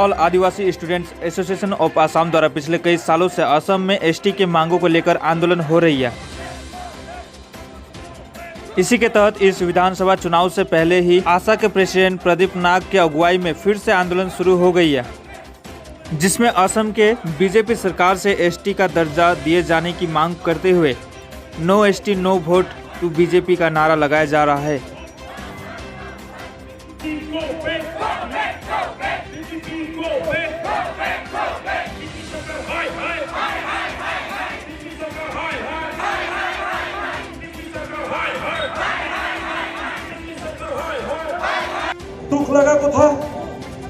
All Adivasi Students Association of Assam द्वारा पिछले कई सालों से असम में एसटी के मांगों को लेकर आंदोलन हो रही है। इसी के तहत इस विधानसभा चुनाव से पहले ही आशा के प्रेसिडेंट प्रदीप नाग की अगुवाई में फिर से आंदोलन शुरू हो गई है, जिसमें असम के बीजेपी सरकार से एसटी का दर्जा दिए जाने की मांग करते हुए "No ST, no vote to BJP" का नारा लगाया जा रहा है। Go back! BJP go back! BJP সরকার হায় হায়! BJP সরকার হায় হায়! BJP সরকার হায় হায়! BJP সরকার হায় হায়! দুখ লগা কথা,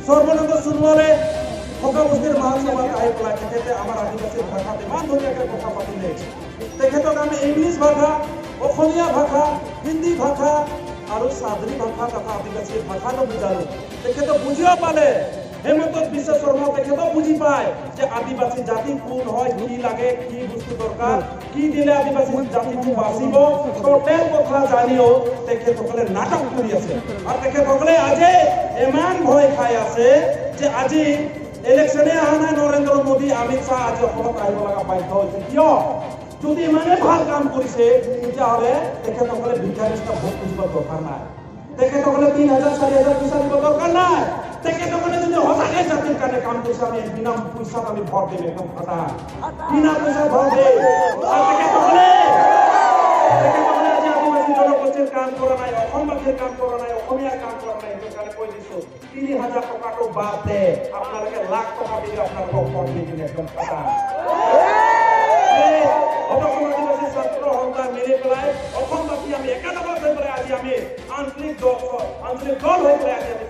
সৰ্বানন্দ সোণোৱালে সকাবস্তিৰ মহাসভাত আহি পেলাই তেখেতে আমাৰ আদিবাসীৰ ভাষাত ইমান ধুনীয়াকৈ কথা পাতিলে। তেখেতক আমি ইংলিছ ভাষা, অসমীয়া ভাষা, হিন্দী ভাষা আৰু চাদৰী ভাষা তথা আদিবাসী ভাষাটো বুজালো। তেখেতে বুজিও পালে। হেমন্ত বিশ্ব শৰ্মা তেখেতেও বুজি পায় যে আদিবাসী জাতি কোন হয়, কি লাগে, কি বস্তু দৰকাৰ, কি দিলে আদিবাসী জাতিটো বাচিব। টোটেল কথা জানিও তেখেতসকলে নাটক কৰি আছে। আৰু তেখেতসকলে আজি ইমান ভয় খাই আছে যে আজি ইলেকশ্যনে অহা নাই, নৰেন্দ্ৰ মোদী, অমিত শ্বাহ আজি অসমত আহিব লগা বাধ্য হৈছে। কিয়? যদি ইমানে ভাল কাম কৰিছে, তেতিয়াহ'লে তেখেতসকলে ভিক্ষাৰী নিচিনা ভোট খুজিব দৰকাৰ নাই। তেখেতসকলে 3000, 4000 পইচা দিব দৰকাৰ নাই। তেখেতসকলে যদি সঁচাকৈ জাতিৰ কাৰণে কাম কৰিছে, আমি বিনা পইচাত আমি ভোট দিম, একদম খটা বিনা পইচাত ভোট দিম। আৰু তেখেতসকলে আজি আদিবাসী জনগোষ্ঠীৰ কাম কৰা নাই, অসমবাসীৰ কাম কৰা নাই, অসমীয়াৰ কাম কৰা নাই। সেইটো কাৰণে কৈ দিছো, 3000 টকাটো বাদ দে, আপোনালোকে লাখ টকা দিলে আপোনালোকক ভোট নিদিম, একদম খটা। অসম আদিবাসী ছাত্ৰ সন্থা মিলি পেলাই, অসমবাসী আমি একেলগত হৈ পেলাই আজি আমি আঞ্চলিক দল হৈ পেলাই আজি আমি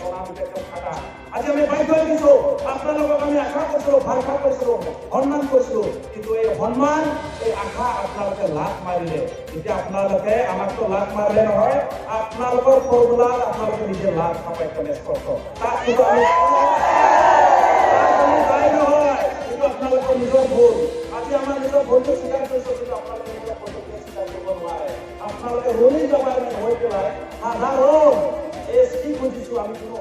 বনাম, একদম খাটা। আজি আমি বাধ্য হৈ গৈছো। আপোনালোকক আমি আশা কৰিছিলো, ভৰসা কৰিছিলো, সন্মান কৰিছিলো, কিন্তু এই সন্মান, এই আশা আপোনালোকে লাত মাৰিলে। এতিয়া আপোনালোকে আমাকতো লাত মাৰিলে নহয়, আপোনালোকৰ ফৰ্মুলাত আপোনালোকে নিজে লাত খাব, একদম স্পষ্ট। তাত কিন্তু আমি দায়ী নহয়, কিন্তু আপোনালোকৰ নিজৰ ভুল। আজি আমাৰ নিজৰ ভুলটো স্বীকাৰ কৰিছো, কিন্তু আপোনালোকে নিজৰ ভুলটো কিয় স্বীকাৰ কৰিব নোৱাৰে? আপোনালোকে ৰুলিং গভৰ্ণমেণ্ট হৈ পেলাই সাধাৰণ এছ টি খুজিছো আমি। কোনো